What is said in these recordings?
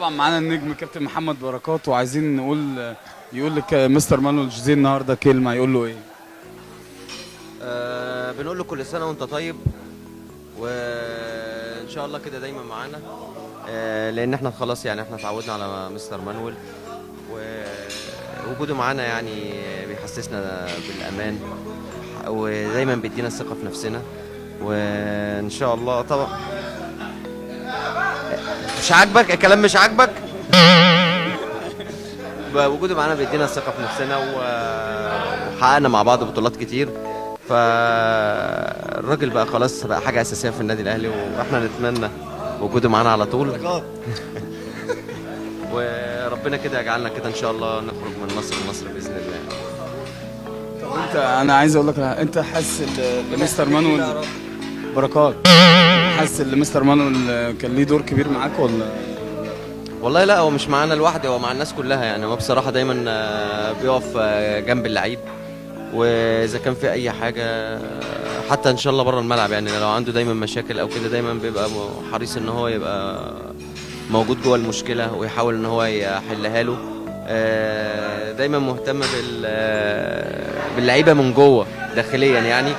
طبعا معانا النجم كابتن محمد بركات، وعايزين نقول يقول لك مستر مانويل جوزيه النهارده كلمة، يقول له ايه؟ بنقول له كل سنة وانت طيب، وان شاء الله كده دايما معانا، لان احنا خلاص يعني احنا اتعودنا على مستر مانويل، ووجوده معانا يعني بيحسسنا بالامان، ودايما بيدينا الثقة في نفسنا، وان شاء الله. طبعا مش عاجبك الكلام؟ مش عاجبك؟ وجوده معانا بيدينا الثقة في نفسنا، وحققنا مع بعض بطولات كتير، فالراجل بقى خلاص بقى حاجة اساسية في النادي الاهلي، واحنا نتمنى وجوده معانا على طول. وربنا كده يجعلنا كده ان شاء الله نخرج من مصر لمصر باذن الله. طب انت، انا عايز اقول لك، انت حاسس ان مستر مانويل بركات، حاسس ان مستر مانويل كان ليه دور كبير معاك ولا؟ والله لا، هو مش معانا لوحده، هو مع الناس كلها. يعني هو بصراحة دايما بيقف جنب اللعيب، واذا كان في اي حاجة حتى ان شاء الله بره الملعب، يعني لو عنده دايما مشاكل او كده، دايما بيبقى حريص ان هو يبقى موجود جوه المشكلة ويحاول ان هو يحلها له. دايما مهتم باللعيبه من جوه داخليا يعني،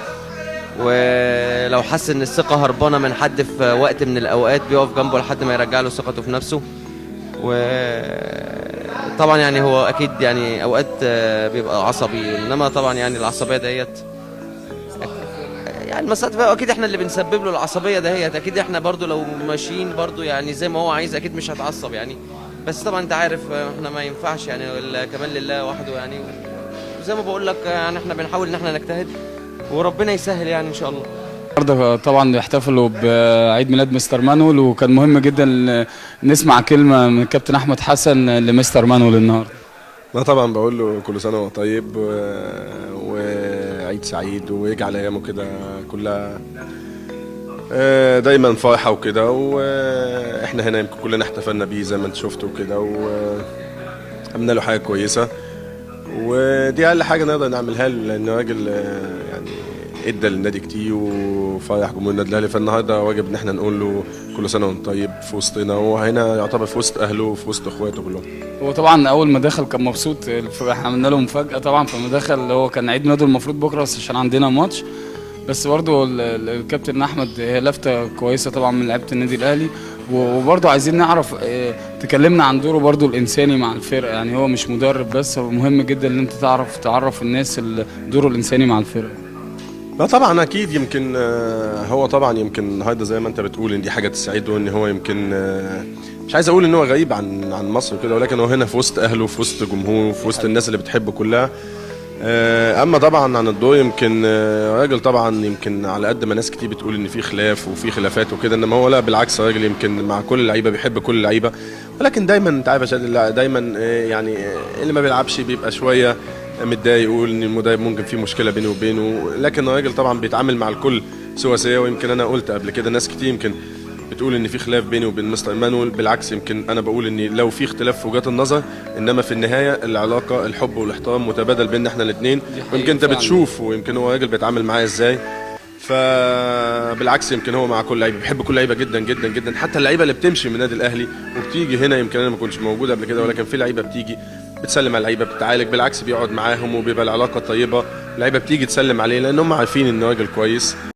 ولو حس ان الثقة هربانه من حد في وقت من الاوقات بيقف جنبه لحد ما يرجع له ثقته في نفسه. وطبعا يعني هو اكيد يعني اوقات بيبقى عصبي، انما طبعا يعني العصبية ديت يعني مسألة اكيد احنا اللي بنسبب له العصبية دهيت، اكيد احنا برضو لو ماشيين برضو يعني زي ما هو عايز اكيد مش هتعصب يعني. بس طبعا انت عارف احنا ما ينفعش يعني، كمان لله وحده يعني. وزي ما بقول لك يعني احنا بنحاول ان احنا نجتهد وربنا يسهل يعني ان شاء الله. النهارده طبعا بيحتفلوا بعيد ميلاد مستر مانويل، وكان مهم جدا نسمع كلمة من الكابتن احمد حسن لمستر مانويل النهارده. لا طبعا بقول له كل سنة وهو طيب وعيد سعيد، ويجعل ايامه كده كلها دايما فرحه وكده. واحنا هنا يمكن كلنا احتفلنا بيه زي ما انت شفت وكده، وعملنا له حاجة كويسه، ودي اقل حاجة نقدر نعملها له، لان راجل يعني ادى للنادي كتير وفرح جمهور النادي الاهلي. فالنهارده واجب ان احنا نقول له كل سنة وانت طيب في وسطنا، وهنا يعتبر في وسط اهله وفي وسط اخواته كلهم. هو طبعا اول ما دخل كان مبسوط، احنا عملنا له مفاجاة طبعا. فما دخل، هو كان عيد ميلاده المفروض بكره، بس عشان عندنا ماتش. بس برضه الكابتن احمد، هي لفته كويسة طبعا من لعيبة النادي الاهلي، وبرضه عايزين نعرف تكلمنا عن دوره برضه الانساني مع الفرقة. يعني هو مش مدرب بس، هو مهم جدا ان انت تعرف الناس دوره الانساني مع الفرقة. لا طبعا اكيد يمكن هو طبعا يمكن النهارده زي ما انت بتقول ان دي حاجة تسعده، ان هو يمكن مش عايز اقول ان هو غريب عن مصر كده، ولكن هو هنا في وسط اهله، في وسط جمهوره، في وسط الناس اللي بتحبه كلها. اما طبعا عن الدور، يمكن راجل طبعا يمكن على قد ما ناس كتير بتقول ان في خلاف وفي خلافات وكده، انما هو لا بالعكس، راجل يمكن مع كل اللعيبة، بيحب كل اللعيبه. ولكن دايما انت عارف يا شادي، لا، دايما يعني اللي ما بيلعبش بيبقى شوية متضايق، يقول ان المدرب ممكن في مشكلة بينه وبينه، لكن الراجل طبعا بيتعامل مع الكل سواسيه. ويمكن انا قلت قبل كده، ناس كتير يمكن بتقول ان في خلاف بيني وبين مستر مانويل، بالعكس يمكن انا بقول ان لو في اختلاف في وجهات النظر، انما في النهاية العلاقة الحب والاحترام متبادل بيننا احنا الاثنين. دي حقيقة ويمكن انت فعلا. بتشوف، ويمكن هو راجل بيتعامل معايا ازاي، فبالعكس يمكن هو مع كل لعيبه، بيحب كل لعيبة جدا جدا جدا، حتى اللعيبة اللي بتمشي من النادي الاهلي وبتيجي هنا. يمكن انا ما كنتش موجود قبل كده، ولكن في لعيبة بتيجي بتسلم على اللعيبة، بتتعالج، بالعكس بيقعد معاهم وبيبقى العلاقة طيبة. اللعيبة بتيجي تسلم عليه لان هم عارفين ان راجل كويس.